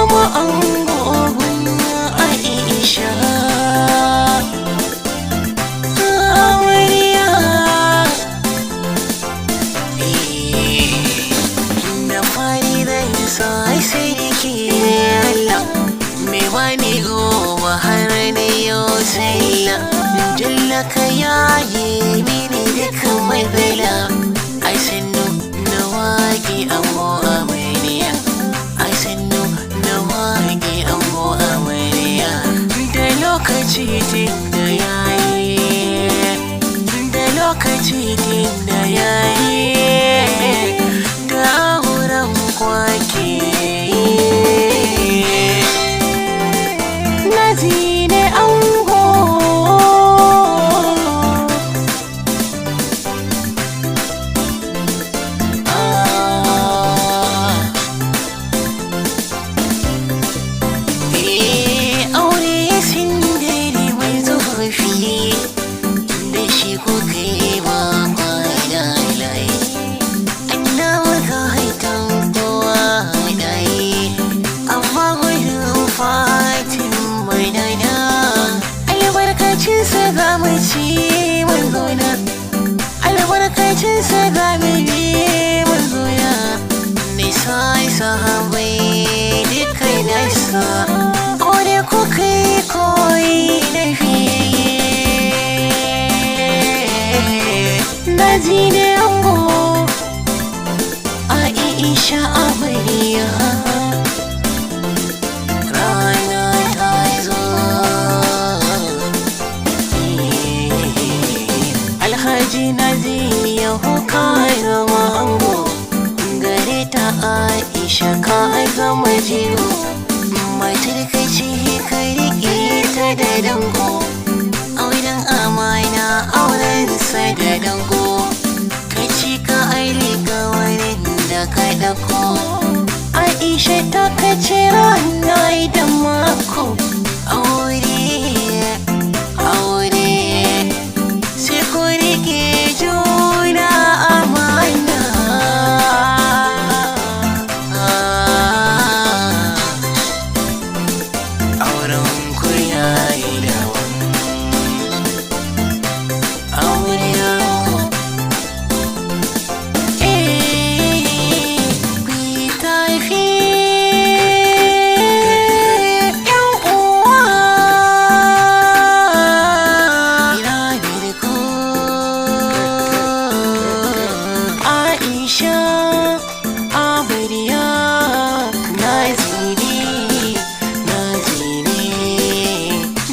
zama ango Aisha amarya. Na fari zan sa sarki Allah mai wani goma har na yau sallah. Jalla ka yaye mini duka matsala. Ai sannu na waƙe ango amarya, ai sannu na waƙe ango amarya. Da lokaci tun da yayi, da lokaci tun da yayi, da auren kwake. Nazine ango. Aure sindiri mai zurfi da shi kuka yi wa kwana layi. Annabi ka haitan kowa layi, amma gudun fatin mai nana. Albarkacinsa za mu ci mun zauna, albarkacinsa za mu bi mun zauna. Nisa sahabai duka nasa, aure kuka yi koyi na fiye. Nazine ango, Aisha amarya. Rana ta zo. Alhaji Nazir ya ka zama ango gare ta Aisha, ka zama jigo. Matar ka ce ka riƙe ta da dango, auren amana auren sa da dango. Ka ci ka ailika wurin da ka dako. Aisha ta kace rana idan mako. Aure aure sai ku riƙe juna amana. Auren ku yayi daban. Auren ku. Ku yi tafi ƴan uwa. Ranar ku Aisha amarya, Naziri Naziri,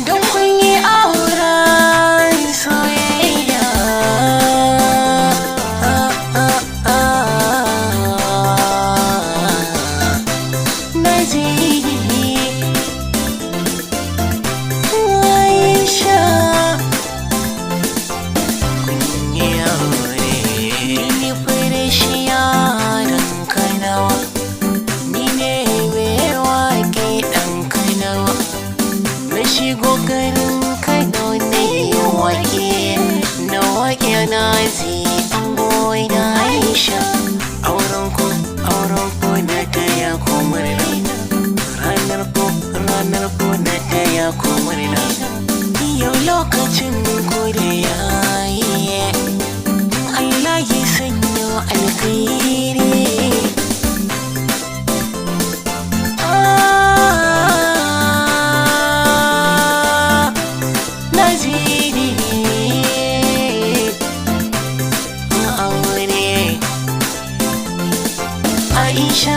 don kun yi auren soyayya. Naziri Aisha kun yi aure. Ni farashi yaran Kanawa, ni ne mai waƙe ɗan Kanawa. Na shigo garin Kano na yi waƙe, na waƙe Nazi ango na Aisha. Auren ku, auren ku na taya ku murna. Ranar ku, ranar ku na taya ku murna. Yau lokacin ku da yayi, Allah ya sanyo alkhairi. Ah, Naziri aure Aisha.